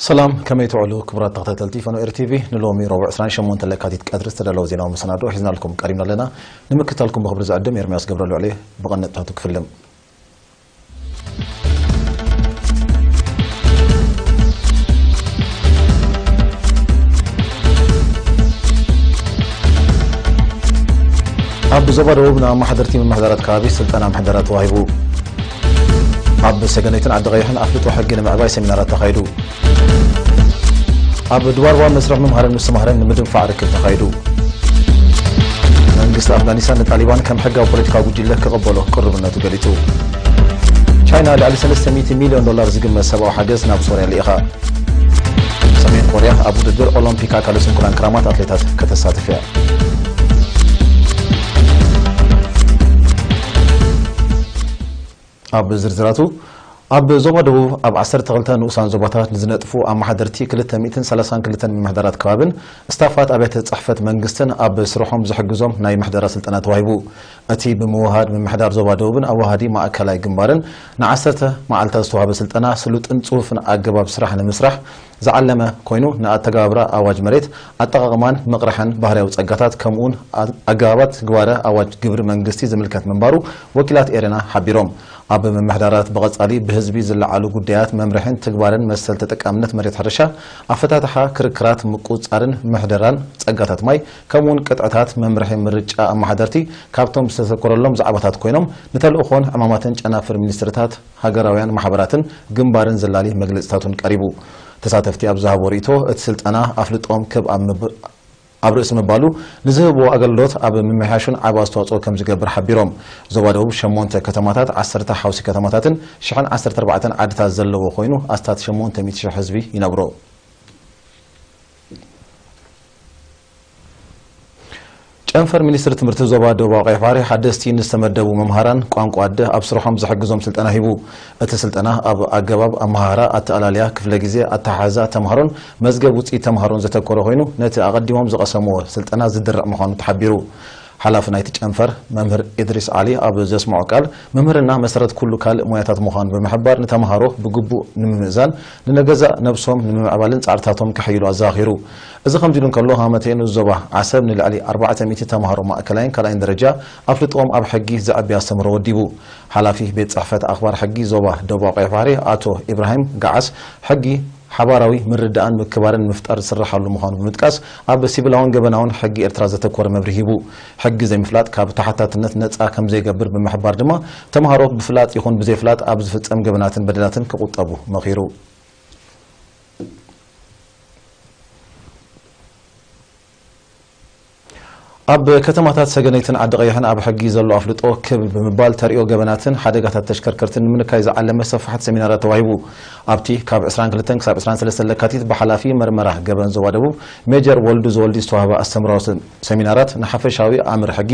ሰላም፣ ከመይ ትውዕሉ ክቡራት ተኸታተልቲ ፈኖ ኤር ቲቪ? ንሎሚ ረቡዕ ዕስራን ሸሞንተን ለካቲት ቀትሪ ዝተዳለወ ዜናዊ መሰናዶ ሒዝናልኩም ቀሪብና ኣለና። ንምክትታልኩም ብኽብሪ ዝዕድም ኤርምያስ ገብረልዑል እየ። ብቐንጥታቱ ክፍልም። ኣብ ዞባ ደቡብ ንኣመሓደርቲ ምምሕዳራት ከባቢ ስልጠና ምሕደራ ተዋሂቡ። ኣብ ሰገነይትን ዓዲ ቀይሕን ኣፍልጦ ሕጊ ንምዕባይ ሰሚናራት ተኻይዱ። ኣብ ድባርባ መስርሕ ምምሃርን ምስትምሃርን ንምድንፋዕ ርክብ ተኻይዱ። መንግስቲ ኣፍጋኒስታን ንጣሊባን ከም ሕጋዊ ፖለቲካዊ ጉጅለ ክቕበሎ ቅሩብነቱ ገሊጹ። ቻይና ልዕሊ ሰለስተ ሚእቲ ሚልዮን ዶላር ዝግመት ሰብኣዊ ሓገዝ ናብ ሶርያ ልኢኻ። ሰሜን ኮርያ ኣብ ውድድር ኦሎምፒክ ኣካለ ስንኩላን ክራማት ኣትሌታት ከተሳትፍ እያ። ኣብ ዝርዝራቱ፣ ኣብ ዞባ ደቡብ ኣብ ዓሰርተ ክልተ ንኡሳን ዞባታት ንዝነጥፉ ኣመሓደርቲ ክልተ ሚእትን ሰላሳን ክልተን ምምሕዳራት ከባብን ስታፋት ኣብያተ ጽሕፈት መንግስትን ኣብ ስርሖም ዝሕግዞም ናይ ምሕደራ ስልጠና ተዋሂቡ። እቲ ብምውሃድ ምምሕዳር ዞባ ደቡብን ኣዋሃዲ ማእከላይ ግንባርን ንዓሰርተ መዓልታት ዝተዋህበ ስልጠና ስሉጥን ጽፉፍን ኣገባብ ስራሕ ንምስራሕ ዝዓለመ ኮይኑ፣ ንኣተገባብራ ኣዋጅ መሬት ኣጠቓቕማን ምቕራሕን ባህርያዊ ጸጋታት ከምኡውን ኣገባባት ትግባረ ኣዋጅ ግብሪ መንግስቲ ዝምልከት ምንባሩ ወኪላት ኤረና ሓቢሮም። ኣብ ምምሕዳራት ብቐጻሊ ብህዝቢ ዝለዓሉ ጉዳያት መምርሕን ትግባርን መሰል ተጠቃምነት መሬት ሕርሻ፣ ኣፈታትሓ ክርክራት፣ ምቁጽጻርን ምሕደራን ጸጋታት ማይ፣ ከምኡውን ቅጥዕታት መምርሒ ምርጫ ኣመሓደርቲ ካብቶም ዝተተኮረሎም ዛዕባታት ኮይኖም፣ ንተልእኾን ዕማማትን ጨናፍር ሚኒስትርታት ሃገራውያን ማሕበራትን ግንባርን ዘላሊ መግለጺታቱን ቀሪቡ። ተሳተፍቲ ኣብ ዝሃቦ ርእይቶ፣ እቲ ስልጠና ኣፍልጦም ክብ ኣብ ምብ-፣ ኣብ ርእሲ ምባሉ ንዝህብዎ ኣገልግሎት ኣብ ምምሕያሹን ዓቢ ኣስተዋጽኦ ከም ዝገብር ሓቢሮም። ዞባ ደቡብ ሸሞንተ ከተማታት፣ ዓሰርተ ሓውሲ ከተማታትን ሽሕን ዓሰርተ ኣርባዕተን ዓድታት ዘለዎ ኮይኑ፣ ኣስታት ሸሞንተ ሚእቲ ሽሕ ህዝቢ ይነብሮ። ጨንፈር ሚኒስትሪ ትምህርቲ ዞባ ደቡባዊ ቀይሕ ባሕሪ ሓደስቲ ንዝተመደቡ መምሃራን ቋንቋ ኣደ ኣብ ስርሖም ዝሕግዞም ስልጠና ሂቡ። እቲ ስልጠና ኣብ ኣገባብ ኣመሃህራ፣ ኣተኣላልያ ክፍለ ግዜ፣ ኣተሓሕዛ ተምሃሮን መዝገብ ውፅኢት ተምሃሮን ዘተኮረ ኮይኑ፣ ነቲ ኣቐዲሞም ዝቐሰምዎ ስልጠና ዝድርዕ ምዃኑ ተሓቢሩ። ሓላፊ ናይቲ ጨንፈር መምህር ኢድሪስ ዓሊ ኣብ ዘስምዖ ቃል፣ ምምህርና መሰረት ኩሉ ካልእ ሞያታት ምዃኑ ብምሕባር፣ ንተምሃሮ ብግቡእ ንምምእዛን ንነገዛእ ነብሶም ንምምዕባልን ጻዕርታቶም ከሐይሉ ኣዘኻኺሩ። እዚ ከምዚ ኢሉ እንከሎ፣ ሃመተኤ ንኡስ ዞባ ዓሰብ ንልዕሊ ኣርባዕተ ሚእቲ ተምሃሮ ማእከላይን ካልኣይን ደረጃ ኣፍልጥኦም ኣብ ሕጊ ዘዕቢ ኣስተምህሮ ወዲቡ። ሓላፊ ቤት ጽሕፈት ኣኽባር ሕጊ ዞባ ደቡብ ቀይሕ ባሕሪ ኣቶ ኢብራሂም ገዓስ፣ ሕጊ ሓባራዊ ምርድዳእን ምክባርን ንምፍጣር ዝስርሓሉ ምዃኑ ብምጥቃስ፣ ኣብ ሲቪላውን ገበናውን ሕጊ ኤርትራ ዘተኮረ መብርሂ ሂቡ። ሕጊ ዘይምፍላጥ ካብ ተሓታትነት ነጻ ከም ዘይገብር ብምሕባር ድማ፣ ተምሃሮ ብፍላጥ ይኹን ብዘይፍላጥ ኣብ ዝፍጸም ገበናትን በደላትን ክቑጠቡ መኺሩ። ኣብ ከተማታት ሰገነይትን ዓዲ ቀይሕን ኣብ ሕጊ ዘሎ ኣፍልጦ ክብ ብምባል፣ ተርእዮ ገበናትን ሓደጋታት ተሽከርከርትን ንምንካይ ዝዓለመ ሰፋሕቲ ሰሚናራት ተዋሂቡ። ኣብቲ ካብ ዕስራን ክልተን ክሳብ ዕስራን ሰለስተን ለካቲት ብሓላፊ መርመራ ገበን ዞባ ደቡብ ሜጀር ወልዱ ዘወልዲ ዝተዋህበ ኣስተምህሮዊ ሰሚናራት፣ ንሓፈሻዊ ኣምር ሕጊ፣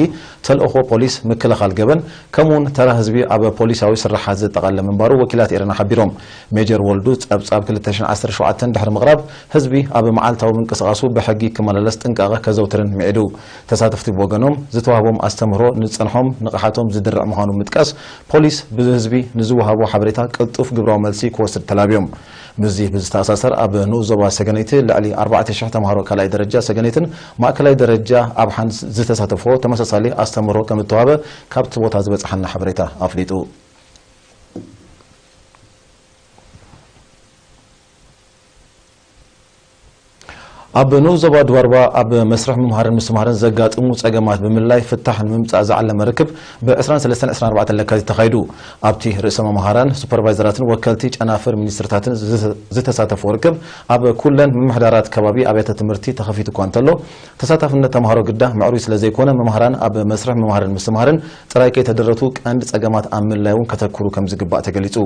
ተልእኾ ፖሊስ፣ ምክልኻል ገበን፣ ከምኡውን ተራ ህዝቢ ኣብ ፖሊሳዊ ስርሓት ዘጠቓለለ ምንባሩ ወኪላት ኤረና ሓቢሮም። ሜጀር ወልዱ፣ ጸብጻብ ክልተ ሽሕን ዓሰርተ ሸውዓተን ድሕሪ ምቕራብ፣ ህዝቢ ኣብ መዓልታዊ ምንቅስቓሱ ብሕጊ ክመላለስ ጥንቃቐ ከዘውትርን ምዒዱ። ተሳተፍቲ ብወገኖም፣ ዝተዋህቦም ኣስተምህሮ ንጸንሖም ንቕሓቶም ዝድርዕ ምዃኑ ብምጥቃስ፣ ፖሊስ ብህዝቢ ንዝወሃቦ ሓበሬታ ቅልጡፍ ግብራዊ መልሲ ክወስድ ተላብዮም። ምስዚ ብዝተኣሳሰር፣ ኣብ ንኡስ ዞባ ሰገነይቲ ልዕሊ ኣርባዕተ ሽሕ ተምሃሮ ካልኣይ ደረጃ ሰገነይትን ማእከላይ ደረጃ ኣብሓን ዝተሳተፍዎ ተመሳሳሊ ኣስተምህሮ ከም እተዋህበ ካብቲ ቦታ ዝበጽሓና ሓበሬታ ኣፍሊጡ። ኣብ ንኡስ ዞባ ድባርባ ኣብ መስርሕ ምምሃርን ምስትምሃርን ዘጋጥሙ ጸገማት ብምልላይ ፍታሕ ንምምጻእ ዝዓለመ ርክብ ብ ዕስራን ሰለስተን ዕስራን ኣርባዕተን ለካቲት ተኻይዱ። ኣብቲ ርእሰ መምሃራን፣ ሱፐርቫይዘራትን ወከልቲ ጨናፍር ሚኒስትርታትን ዝተ-፣ ዝተሳተፍዎ ርክብ፣ ኣብ ኩለን ምምሕዳራት ከባቢ ኣብያተ ትምህርቲ ተኸፊቱ እኳ እንተሎ፣ ተሳታፍነት ተምሃሮ ግዳ ምዕሩይ ስለ ዘይኮነ፣ መምሃራን ኣብ መስርሕ ምምሃርን ምስትምሃርን ጥራይ ከይተደረቱ፣ ቀንዲ ጸገማት ኣብ ምልላይ እውን ከተኩሩ ከም ዝግባእ ተገሊጹ።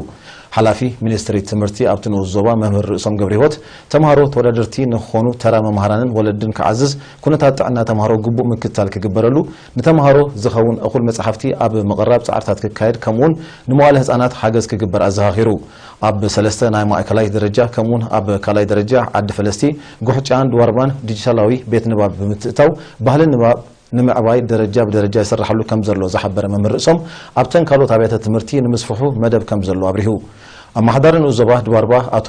ሓላፊ ሚኒስትሪ ትምህርቲ ኣብቲ ንኡስ ዞባ መምህር ርእሶም ገብረህይወት፣ ተምሃሮ ተወዳደርቲ ንክኾኑ ተራ መምሃራንን ወለድን ክዓዝዝ፣ ኩነታት ጥዕና ተምሃሮ ግቡእ ምክትታል ክግበረሉ፣ ንተምሃሮ ዝኸውን እኹል መጻሕፍቲ ኣብ ምቕራብ ጻዕርታት ክካየድ፣ ከምኡውን ንመዋለ ህጻናት ሓገዝ ክግበር ኣዘኻኺሩ። ኣብ ሰለስተ ናይ ማእከላይ ደረጃ ከምኡውን ኣብ ካልኣይ ደረጃ ዓዲ ፈለስቲ፣ ጉሕጫን ድዋርባን ዲጂታላዊ ቤት ንባብ ብምትእታው፣ ባህሊ ንባብ ንምዕባይ ደረጃ ብደረጃ ይስራሓሉ ከም ዘሎ ዝሓበረ መምህር ርእሶም፣ ኣብተን ካልኦት ኣብያተ ትምህርቲ ንምስፍሑ መደብ ከም ዘሎ ኣብሪሁ። ኣመሓዳሪ ንኡስ ዞባ ድባርባ ኣቶ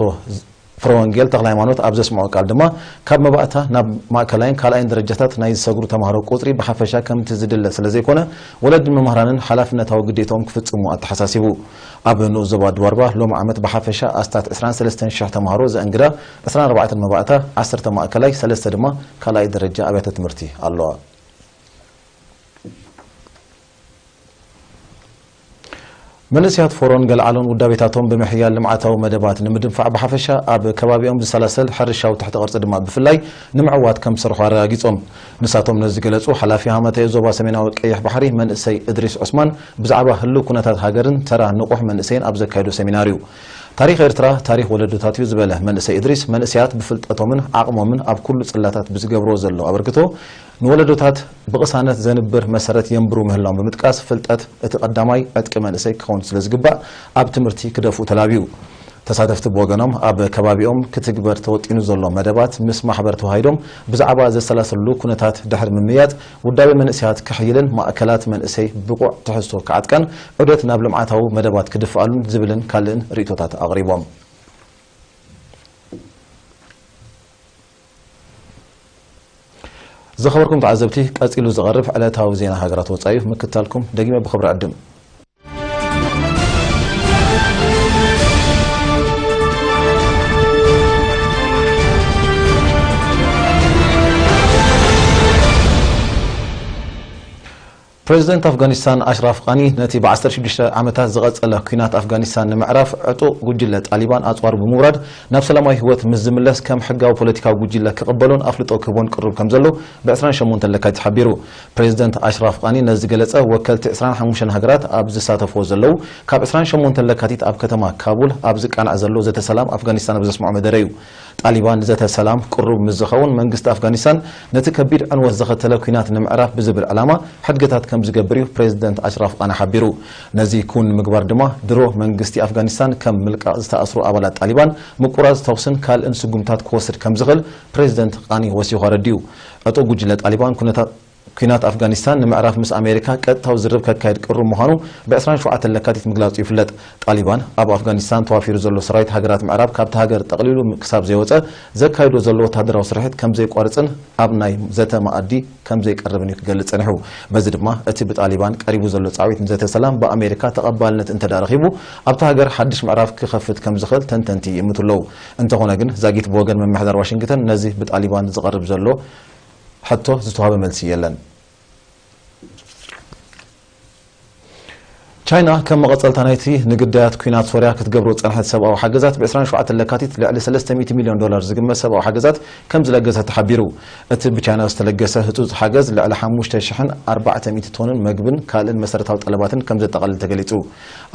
ፍረ ወንጌል ተኽለ ሃይማኖት ኣብ ዘስምዖ ቃል ድማ፣ ካብ መባእታ ናብ ማእከላይን ካልኣይን ደረጃታት ናይ ዝሰግሩ ተምሃሮ ቁጽሪ ብሓፈሻ ከምቲ ዝድለ ስለ ዘይኮነ፣ ወለድን መምህራንን ሓላፍነታዊ ግዴታኦም ክፍጽሙ ኣተሓሳሲቡ። ኣብ ንኡስ ዞባ ድዋርባ ሎም ዓመት ብሓፈሻ ኣስታት ዕስራን ሰለስተን ሽሕ ተምሃሮ ዘእንግዳ ዕስራን ኣርባዕተን መባእታ፣ ዓሰርተ ማእከላይ፣ ሰለስተ ድማ ካልኣይ ደረጃ ኣብያተ ትምህርቲ ኣለዋ። መንእሰያት ፎሮን ገልዓሎን ውዳቤታቶም ብምሕያል ልምዓታዊ መደባት ንምድንፋዕ ብሓፈሻ ኣብ ከባቢኦም ዝሰላሰል ሕርሻዊ ትሕቲ ቅርጺ ድማ ብፍላይ ንምዕዋት ከም ዝሰርሑ ኣረጋጊጾም። ንሳቶም ነዚ ዝገለጹ ሓላፊ ሃመተ ዞባ ሰሜናዊ ቀይሕ ባሕሪ መንእሰይ እድሪስ ዑስማን ብዛዕባ ህልው ኩነታት ሃገርን ተራ ንቑሕ መንእሰይን ኣብ ዘካየዶ ሰሚናር እዩ። ታሪኽ ኤርትራ ታሪኽ ወለዶታት እዩ ዝበለ መንእሰይ እድሪስ፣ መንእሰያት ብፍልጠቶምን ዓቕሞምን ኣብ ኩሉ ጽላታት ብዝገብርዎ ዘሎ ኣበርክቶ ንወለዶታት ብቕሳነት ዘንብር መሰረት የንብሩ ምህላዎም ብምጥቃስ፣ ፍልጠት እቲ ቀዳማይ ዕጥቂ መንእሰይ ክኸውን ስለ ዝግባእ ኣብ ትምህርቲ ክደፍኡ ተላብዩ። ተሳተፍቲ ብወገኖም ኣብ ከባቢኦም ክትግበር ተወጢኑ ዘሎ መደባት ምስ ማሕበር ተዋሂዶም ብዛዕባ ዘሰላሰልሉ ኩነታት ድሕሪ ምምያጥ፣ ውዳቤ መንእሰያት ክሕይልን ማእከላት መንእሰይ ብቑዕ ትሕዝቶ ክዓጥቀን ዑደት ናብ ልምዓታዊ መደባት ክድፍኣሉን ዝብልን ካልእን ርእይቶታት ኣቕሪቦም። ዝኸበርኩም ተዓዘብቲ፣ ቀጺሉ ዝቐርብ ዕለታዊ ዜና ሃገራት ወጻኢ እዩ። ምክታልኩም ደጊመ ብኽብሪ ዕድም። ፕሬዚደንት ኣፍጋኒስታን ኣሽራፍ ቃኒ ነቲ ብዓሰርተ ሽዱሽተ ዓመታት ዝቐጸለ ኲናት ኣፍጋኒስታን ንምዕራፍ ዕጡቕ ጉጅለ ጣሊባን ኣጽዋሩ ብምውራድ ናብ ሰላማዊ ህይወት ምስ ዝምለስ ከም ሕጋዊ ፖለቲካዊ ጉጅለ ክቕበሎን ኣፍልጦ ክህቦን ቅሩብ ከም ዘሎ ብ ዕስራን ሸሞንተን ለካቲት ሓቢሩ። ፕሬዚደንት ኣሽራፍ ቃኒ ነዚ ዝገለጸ ወከልቲ ዕስራን ሓሙሽተን ሃገራት ኣብ ዝሳተፍዎ ዘለዉ ካብ ዕስራን ሸሞንተን ለካቲት ኣብ ከተማ ካቡል ኣብ ዝቃናዕ ዘሎ ዘተ ሰላም ኣፍጋኒስታን ኣብ ዘስምዖ መደረ እዩ። ጣሊባን ንዘተ ሰላም ቅሩብ ምስ ዝኸውን መንግስቲ ኣፍጋኒስታን ነቲ ከቢድ ዕንወት ዘኸተለ ኲናት ንምዕራፍ ብዝብል ዕላማ ሕድገታት ከም ዝገብር እዩ ፕሬዚደንት ኣሽራፍ ቃኒ ሓቢሩ። ነዚ ክውን ንምግባር ድማ ድሮ መንግስቲ ኣፍጋኒስታን ከም ምልቃቕ ዝተኣስሩ ኣባላት ጣሊባን ምቁራጽ ተኹስን ካልእን ስጉምታት ክወስድ ከም ዝኽእል ፕሬዚደንት ቃኒ ወሲኹ ኣረዲኡ። ዕጡቕ ጉጅለ ጣሊባን ኩነታት ኲናት ኣፍጋኒስታን ንምዕራፍ ምስ ኣሜሪካ ቀጥታዊ ዝርርብ ከካይድ ቅሩብ ምዃኑ ብ ዕስራን ሸውዓተን ለካቲት ምግላጹ ይፍለጥ። ጣሊባን ኣብ ኣፍጋኒስታን ተዋፊሩ ዘሎ ሰራዊት ሃገራት ምዕራብ ካብቲ ሃገር ጠቕሊሉ ክሳብ ዘይወጸ ዘካይዶ ዘሎ ወተሃደራዊ ስርሒት ከም ዘየቋርጽን ኣብ ናይ ዘተ መኣዲ ከም ዘይቀርብን እዩ ክገልጽ ጸኒሑ። በዚ ድማ እቲ ብጣሊባን ቀሪቡ ዘሎ ጻዊት ንዘተ ሰላም ብኣሜሪካ ተቐባልነት እንተ ደኣ ረኺቡ ኣብቲ ሃገር ሓድሽ ምዕራፍ ክኸፍት ከም ዝኽእል ተንተንቲ ይእምቱ ኣለዉ። እንተኾነ ግን ዛጊት ብወገን ምምሕዳር ዋሽንግተን ነዚ ብጣሊባን ዝቐርብ ዘሎ ሕቶ ዝተዋህበ መልሲ የለን። ቻይና ከም መቐጸልታ ናይቲ ንግዳያት ኲናት ሶርያ ክትገብሮ ዝጸንሐት ሰብኣዊ ሓገዛት ብ ዕስራን ሸውዓተን ለካቲት ልዕሊ ሰለስተ ሚእቲ ሚልዮን ዶላር ዝግመት ሰብኣዊ ሓገዛት ከም ዝለገሰት ተሓቢሩ። እቲ ብቻይና ዝተለገሰ ህጹጽ ሓገዝ ልዕሊ ሓሙሽተ ሽሕን ኣርባዕተ ሚእቲ ቶንን መግብን ካልእን መሰረታዊ ጠለባትን ከም ዘጠቓልል ተገሊጹ።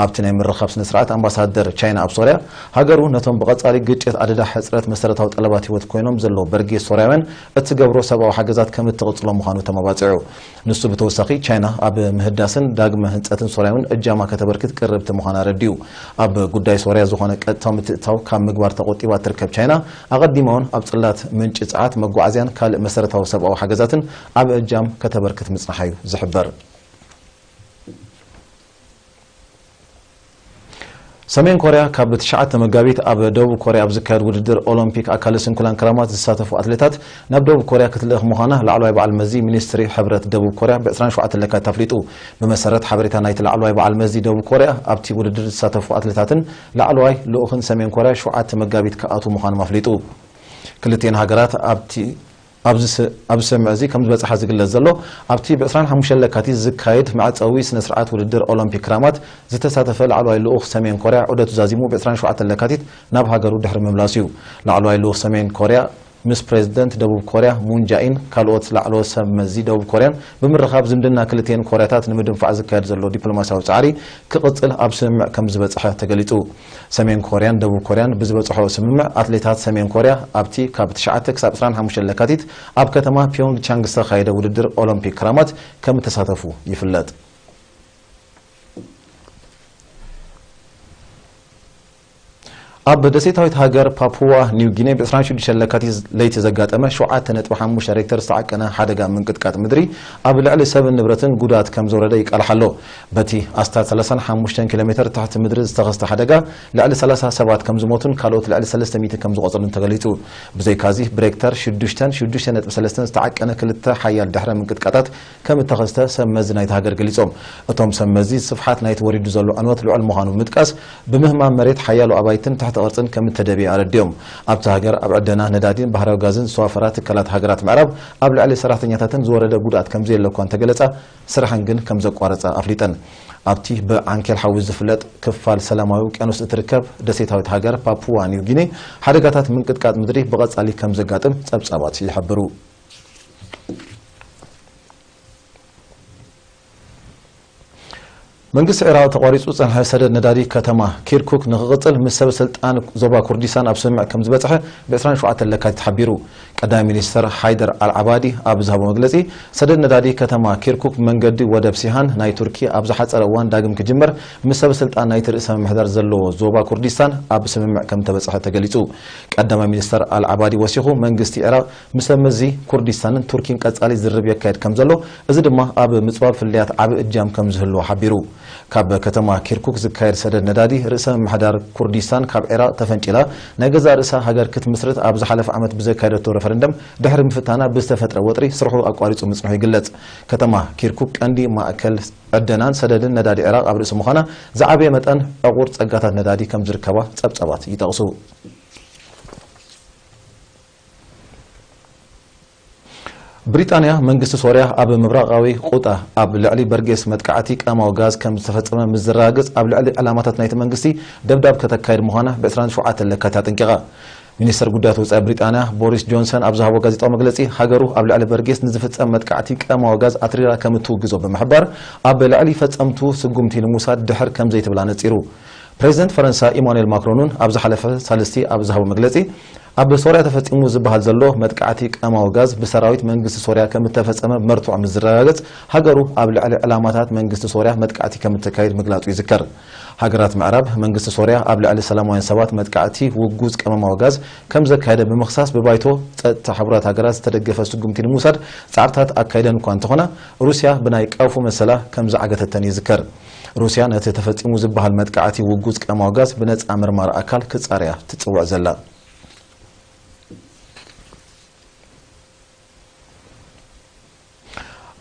ኣብቲ ናይ ምርኻብ ስነ ስርዓት ኣምባሳደር ቻይና ኣብ ሶርያ፣ ሃገሩ ነቶም ብቐጻሊ ግጭት ኣደዳ ሕጽረት መሰረታዊ ጠለባት ህይወት ኮይኖም ዘለዉ በርጌስ ሶርያውያን እትገብሮ ሰብኣዊ ሓገዛት ከም እትቕጽሎ ምዃኑ ተመባጺዑ። ንሱ ብተወሳኺ ቻይና ኣብ ምህዳስን ዳግመ ህንጸትን ሶርያ እውን እጃማ ከተበርክት ቅርብቲ ምዃና ኣረዲኡ። ኣብ ጉዳይ ሶርያ ዝኾነ ቀጥታዊ ምትእትታው ካብ ምግባር ተቖጢባ እትርከብ ቻይና፣ ኣቐዲማ እውን ኣብ ጽላት ምንጪ ጸዓት፣ መጓዓዝያን ካልእ መሰረታዊ ሰብኣዊ ሓገዛትን ዓቢ እጃም ከተበርክት ምጽንሓ እዩ ዝሕበር። ሰሜን ኮርያ ካብ ትሽዓተ መጋቢት ኣብ ደቡብ ኮርያ ኣብ ዝካየድ ውድድር ኦሎምፒክ ኣካለ ስንኩላን ክራማት ዝሳተፉ ኣትሌታት ናብ ደቡብ ኮርያ ክትልእኽ ምዃና ላዕለዋይ በዓል መዚ ሚኒስትሪ ሕብረት ደቡብ ኮርያ ብ ዕስራን ሸውዓተን ለካቲት ኣፍሊጡ። ብመሰረት ሓበሬታ ናይቲ ላዕለዋይ በዓል መዚ ደቡብ ኮርያ፣ ኣብቲ ውድድር ዝሳተፉ ኣትሌታትን ላዕለዋይ ልኡኽን ሰሜን ኮርያ ሸውዓተ መጋቢት ክኣትዉ ምዃኖም ኣፍሊጡ። ክልቲኤን ሃገራት ኣብቲ ኣብዚ ስ-፣ ኣብዚ ስምምዕ እዚ ከም ዝበጽሓ ዝግለጽ ዘሎ፣ ኣብቲ ብ ዕስራን ሓሙሽተን ለካቲት ዝካየድ መዕጸዊ ስነ ስርዓት ውድድር ኦሎምፒክ ክራማት ዝተሳተፈ ላዕለዋይ ልኡኽ ሰሜን ኮርያ ዑደቱ ዛዚሙ ብ ዕስራን ሸውዓተን ለካቲት ናብ ሃገሩ ድሕሪ ምምላሱ እዩ። ላዕለዋይ ልኡኽ ሰሜን ኮርያ ምስ ፕሬዝደንት ደቡብ ኮርያ ሙን ጃኢን ካልኦት ላዕለዎት ሰብ መዚ ደቡብ ኮርያን ብምርኻብ ዝምድና ክልቲኤን ኮርያታት ንምድንፋዕ ዝካየድ ዘሎ ዲፕሎማስያዊ ጻዕሪ ክቕጽል ኣብ ስምምዕ ከም ዝበጽሐ ተገሊጹ። ሰሜን ኮርያን ደቡብ ኮርያን ብዝበጽሖ ስምምዕ፣ ኣትሌታት ሰሜን ኮርያ ኣብቲ ካብ ትሽዓተ ክሳብ ዕስራን ሓሙሽተን ለካቲት ኣብ ከተማ ፒዮንግቻንግ ዝተኻየደ ውድድር ኦሎምፒክ ክራማት ከም እተሳተፉ ይፍለጥ። ኣብ ደሴታዊት ሃገር ፓፑዋ ኒው ጊኒ ብ ዕስራን ሽዱሽተን ለካቲት ለይቲ ዘጋጠመ ሸውዓተ ነጥቢ ሓሙሽተ ሬክተር ዝተዓቀነ ሓደጋ ምንቅጥቃጥ ምድሪ ኣብ ልዕሊ ሰብን ንብረትን ጉድኣት ከም ዘውረደ ይቃልሕ ኣሎ። በቲ ኣስታት ሰላሳን ሓሙሽተን ኪሎ ሜተር ትሕቲ ምድሪ ዝተኸስተ ሓደጋ ልዕሊ ሰላሳ ሰባት ከም ዝሞቱን ካልኦት ልዕሊ ሰለስተ ሚእቲ ከም ዝቖጸሉን ተገሊጹ። ብዘይካዚ ብሬክተር ሽዱሽተን፣ ሽዱሽተ ነጥቢ ሰለስተን ዝተዓቀነ ክልተ ሓያል ድሕረ ምንቅጥቃጣት ከም እተኸስተ ሰብ መዚ ናይቲ ሃገር ገሊጾም። እቶም ሰብ መዚ ስፍሓት ናይቲ ወሪዱ ዘሎ ዕንወት ልዑል ምዃኑ ብምጥቃስ፣ ብምህማም መሬት ሓያሎ ኣባይትን ትሕቲ ቅርጽን ከም እተደብየ ኣረዲኦም። ኣብቲ ሃገር ኣብ ዕደና ነዳዲን ባህራዊ ጋዝን ዝተዋፈራ ትካላት ሃገራት ምዕራብ ኣብ ልዕሊ ሰራሕተኛታትን ዝወረደ ጉድኣት ከም ዘየለ እኳ እንተገለጻ፣ ስራሕን ግን ከም ዘቋረጻ ኣፍሊጠን። ኣብቲ ብዓንኬል ሓዊ ዝፍለጥ ክፋል ሰላማዊ ውቅያኖስ እትርከብ ደሴታዊት ሃገር ፓፑዋ ኒው ጊኒ ሓደጋታት ምንቅጥቃጥ ምድሪ ብቐጻሊ ከም ዘጋጥም ጸብጻባት ይሕብሩ። መንግስቲ ዒራቕ ተቋሪጹ ዝጸንሐ ሰደድ ነዳዲ ከተማ ኪርኩክ ንኽቕጽል ምስ ሰብ ስልጣን ዞባ ኩርዲስታን ኣብ ስምምዕ ከም ዝበጽሐ ብ ዕስራን ሸውዓተን ለካቲት ሓቢሩ። ቀዳማይ ሚኒስተር ሓይደር ኣልዓባዲ ኣብ ዝሃቦ መግለጺ፣ ሰደድ ነዳዲ ከተማ ኪርኩክ ብመንገዲ ወደብ ሲሃን ናይ ቱርኪ ኣብ ዝሓጸረ እዋን ዳግም ክጅመር ምስ ሰብ ስልጣን ናይቲ ርእሰ ምምሕዳር ዘለዎ ዞባ ኩርዲስታን ኣብ ስምምዕ ከም ተበጽሐ ተገሊጹ። ቀዳማይ ሚኒስተር ኣልዓባዲ ወሲኹ፣ መንግስቲ ዒራቕ ምስ መዚ ኩርዲስታንን ቱርኪን ቀጻሊ ዝርርብ የካየድ ከም ዘሎ፣ እዚ ድማ ኣብ ምጽባብ ፍልልያት ዓቢ እጃም ከም ዝህልዎ ሓቢሩ። ካብ ከተማ ኪርኩክ ዝካየድ ሰደድ ነዳዲ ርእሰ ምምሕዳር ኩርዲስታን ካብ ዒራቕ ተፈንጪላ ናይ ገዛእ ርእሳ ሃገር ክትምስርት ኣብ ዝሓለፈ ዓመት ብዘካየደቶ ረፈረንደም ድሕሪ ምፍታና ብዝተፈጥረ ወጥሪ ስርሑ ኣቋሪጹ ምጽንሑ ይግለጽ። ከተማ ኪርኩክ ቀንዲ ማእከል ዕደናን ሰደድን ነዳዲ ዒራቕ ኣብ ርእሲ ምዃና ዝዓበየ መጠን ዕቑር ጸጋታት ነዳዲ ከም ዝርከባ ጸብጻባት ይጠቕሱ። ብሪጣንያ መንግስቲ ሶርያ ኣብ ምብራቓዊ ቁጣ ኣብ ልዕሊ በርጌስ መጥቃዕቲ ቀማዊ ጋዝ ከም ዝተፈጸመ ምስ ዘረጋግጽ ኣብ ልዕሊ ዕላማታት ናይቲ መንግስቲ ደብዳብ ከተካይድ ምዃና ብ ዕስራን ሸውዓተን ለካቲት ኣጠንቂቓ። ሚኒስተር ጉዳያት ወጻኢ ብሪጣንያ ቦሪስ ጆንሰን ኣብ ዝሃቦ ጋዜጣዊ መግለጺ፣ ሃገሩ ኣብ ልዕሊ በርጌስ ንዝፍጸም መጥቃዕቲ ቀማዊ ጋዝ ኣትሪራ ከም እትውግዞ ብምሕባር፣ ኣብ ልዕሊ ፈጸምቱ ስጉምቲ ንምውሳድ ድሕር ከም ዘይትብል ኣነጺሩ። ፕሬዚደንት ፈረንሳ ኢማኑኤል ማክሮን እውን ኣብ ዝሓለፈ ሳልስቲ ኣብ ዝሃቦ መግለጺ፣ ኣብ ሶርያ ተፈጺሙ ዝበሃል ዘሎ መጥቃዕቲ ቀማዊ ጋዝ ብሰራዊት መንግስቲ ሶርያ ከም እተፈጸመ መርትዖ ምስ ዝረጋገጽ፣ ሃገሩ ኣብ ልዕሊ ዕላማታት መንግስቲ ሶርያ መጥቃዕቲ ከም እተካይድ ምግላጹ ይዝከር። ሃገራት ምዕራብ፣ መንግስቲ ሶርያ ኣብ ልዕሊ ሰላማውያን ሰባት መጥቃዕቲ ውጉዝ ቀመማዊ ጋዝ ከም ዘካየደ ብምኽሳስ፣ ብባይቶ ጸጥታ ሕቡራት ሃገራት ዝተደገፈ ስጉምቲ ንምውሳድ ጻዕርታት ኣካይደን እኳ እንተኾና፣ ሩስያ ብናይ ቀፎ መሰላ ከም ዝዓገተተን ይዝከር። ሩስያ ነቲ ተፈጺሙ ዝበሃል መጥቃዕቲ ውጉዝ ቀመማዊ ጋዝ ብነጻ መርማሪ ኣካል ክጻረያ ትጽውዕ ዘላ።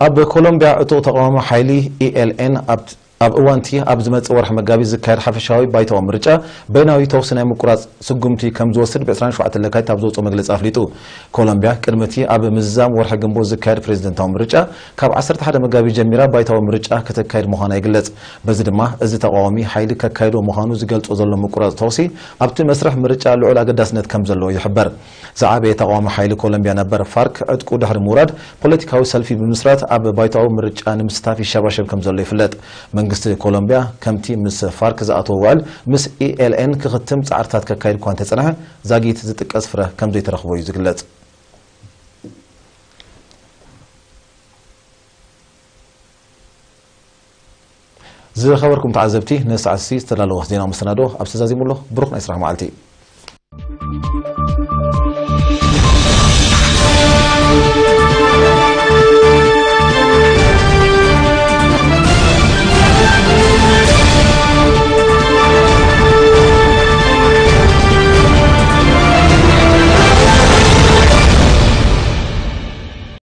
ኣብ ኮሎምቢያ፣ ዕጡቕ ተቓውሞ ሓይሊ ኢ ኤል ኤን ኣብ፣ ኣብ እዋንቲ ኣብ ዝመጽእ ወርሒ መጋቢት ዝካየድ ሓፈሻዊ ባይታዊ ምርጫ በይናዊ ተኹሲ ናይ ምቁራጽ ስጉምቲ ከም ዝወስድ ብ ዕስራን ሸውዓተን ለካቲት ኣብ ዘውጽኦ መግለጺ ኣፍሊጡ። ኮሎምቢያ፣ ቅድሚ እቲ ኣብ ምዝዛም ወርሒ ግንቦት ዝካየድ ፕሬዚደንታዊ ምርጫ፣ ካብ ዓሰርተ ሓደ መጋቢት ጀሚራ ባይታዊ ምርጫ ከተካይድ ምዃና ይግለጽ። በዚ ድማ፣ እዚ ተቓዋሚ ሓይሊ ከካይዶ ምዃኑ ዝገልጾ ዘሎ ምቁራጽ ተኹሲ ኣብቲ መስርሕ ምርጫ ልዑል ኣገዳስነት ከም ዘለዎ ይሕበር። ዝዓበየ ተቓዋሚ ሓይሊ ኮሎምቢያ ነበር ፋርክ፣ ዕጥቁ ድሕሪ ምውራድ፣ ፖለቲካዊ ሰልፊ ብምስራት ኣብ ባይታዊ ምርጫ ንምስታፍ ይሸባሸብ ከም ዘሎ ይፍለጥ። መንግስቲ ኮሎምቢያ፣ ከምቲ ምስ ፋርክ ዝኣተወ ውዕል ምስ ኢ ኤል ኤን ክኽትም ጻዕርታት ከካይድ እኳ እንተጸንሐ፣ ዛጊት ዝጥቀስ ፍረ ከም ዘይተረኽቦ እዩ ዝግለጽ። ዝኸበርኩም ተዓዘብቲ፣ ንሰዓትሲ ዝተዳለወ ዜናዊ መሰናዶ ኣብዚ ተዛዚሙ ኣሎ። ብሩኽ ናይ ስራሕ መዓልቲ።